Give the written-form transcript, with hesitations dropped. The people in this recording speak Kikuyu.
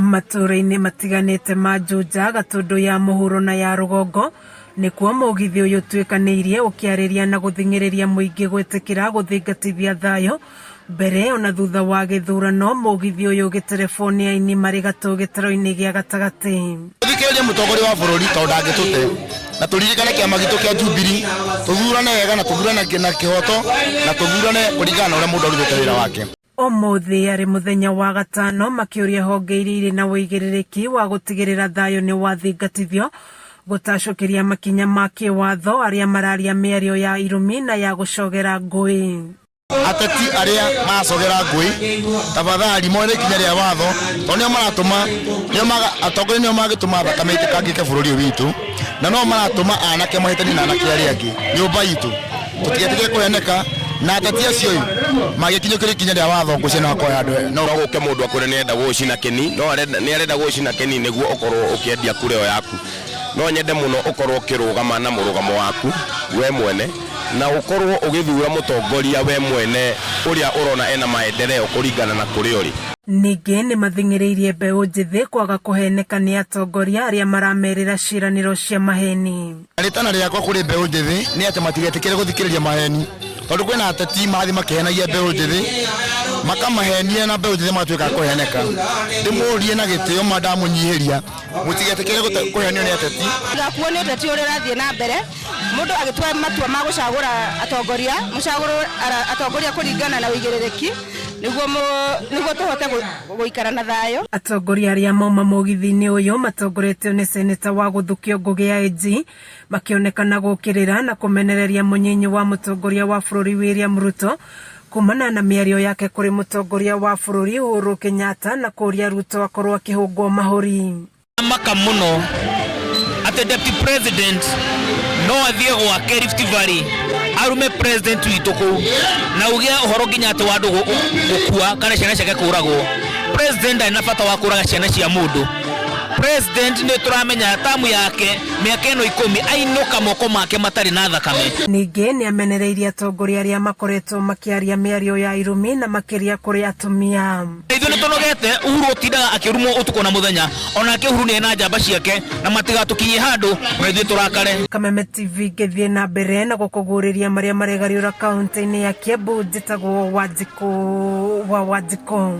Matũũra-inĩ matiganĩte ma Juja, Gatũndũ ya mũhuro na ya rũgongo nĩkuo mũgithi ũyũ ũtuĩkanĩirie ũkĩarĩria na gũthing'ĩrĩria mũingĩ gwĩtĩkĩra gũthingatithia thayũ mbere ona thutha wa gĩthurano. Mũgithi ũyũ ũgĩterebwo nĩ aini marĩ gatũ gĩtaro-inĩ gĩa gatagatĩ. Tũthikĩrĩrie mũtongoria wa bũrũri tondũ ndangĩtũte, na tũririkane kĩama gitũ kĩa Jubilee, tũthurane wega na tũthurane na kĩhoto na tũthurane kũringana na ũrĩa mũndũ arutĩte wĩra wake. Ũmũthĩ arĩ mũthenya wa gatano makĩũria honge iria irĩ na ũigĩrĩrĩki wa gũtigĩrĩra thayũ nĩ wathingatithio gũtacũkĩria makinya ma kĩwatho arĩa mararia mĩario ya irumi na ya gũcogera ngũĩ. Ateti arĩa maracogera ngũĩ, tafadhali moere ikinya rĩa watho, tondũ nĩo maratũma, nĩo atongoria nĩo mangĩtũma thakame ĩitĩkangĩke bũrũri ũyũ witũ, na no maratũma anake mahĩtanie na anake arĩa angĩ nyũmba itũ. Tũtigetĩkĩre kũheneka na ateti acio ĩ magĩkinyũkĩria ikinya rĩa watho ngũcia no akoya andũ. No gũke mũndũ akwĩre nĩ arenda gũgũcina kĩni, no nĩ arenda gũgũcina kĩni nĩguo ũkorwo ũkĩendia kura ĩyo yaku. No nyende mũno ũkorwo ũkĩrũgama na mũrũgamo waku we mwene, na ũkorwo ũgĩthura mũtongoria we mwene ũrĩa ũrona ena maendeleo kũringana na kũrĩa ũrĩ. Ningĩ nĩ mathing'ĩrĩirie mbeũ njĩthĩ kwaga kũheneka nĩ atongoria arĩa maramerĩra ciĩranĩro cia maheni. Rĩtana rĩakwa kũrĩ mbeũ njĩthĩ nĩ atĩ matigetĩkĩre gũthikĩrĩria maheni, tondũ kwĩna ateti marathiĩ makĩhenagia mbeũ njĩthĩ, makamahenia na mbeũ njĩthĩ magatuĩka a kũheneka. Ndĩmũrie na gĩtĩo ma ndamũnyihĩria, mũtigetĩkĩre kũhenio nĩ ateti. Tigakuo nĩ ũteti ũrĩa ũrathiĩ na mbere, mũndũ agĩtua matua ma gũcagũra atongoria, mũcagũre atongoria kũringana na ũigĩrĩrĩki nĩguo tũhote gũikara na thayũ. Atongoria arĩa mauma mũgithi-inĩ ũyũ matongoretio nĩ seneta wa gũthukio Ngũgĩ ya AG makĩonekana gũkĩrĩra na kũmenereria mũnyinyi wa mũtongoria wa bũrũri William Ruto kumana na mĩario yake kũrĩ mũtongoria wa bũrũri Uhuru Kenyatta na kũria Ruto akorwo akĩhũngwo mahũri. Maka mũno atĩ deputy president no athiĩ gwake Rift Valley arume president witũ kũu na uge ũhoro nginya atĩ wa andũ gũkua kana ciana ciake kũragwo. President ndarĩ na bata wa kũraga ciana cia mũndũ. President nĩ tũramenya tamu yake mĩaka ĩno 10 ainũka moko make matarĩ na thakame. Ningĩ nĩ amenereirie atongoria arĩa makoretwo makĩaria mĩario ya irumi na makĩria kũrĩ atumia. Ithuĩ nĩ tũnogete Uhuru ũtindaga akĩrumwo ũtukũ na mũthenya, onake Uhuru nĩ ena njamba ciake na matigatũkinyie handũ na ithuĩ tũrakare. Kameme TV ngĩthiĩ na mbere na gũkũguũrĩria marĩa maregariũra kaunti-inĩ ya Kiambu. Njĩtagwo Wanjikũ wa Wanjikũ.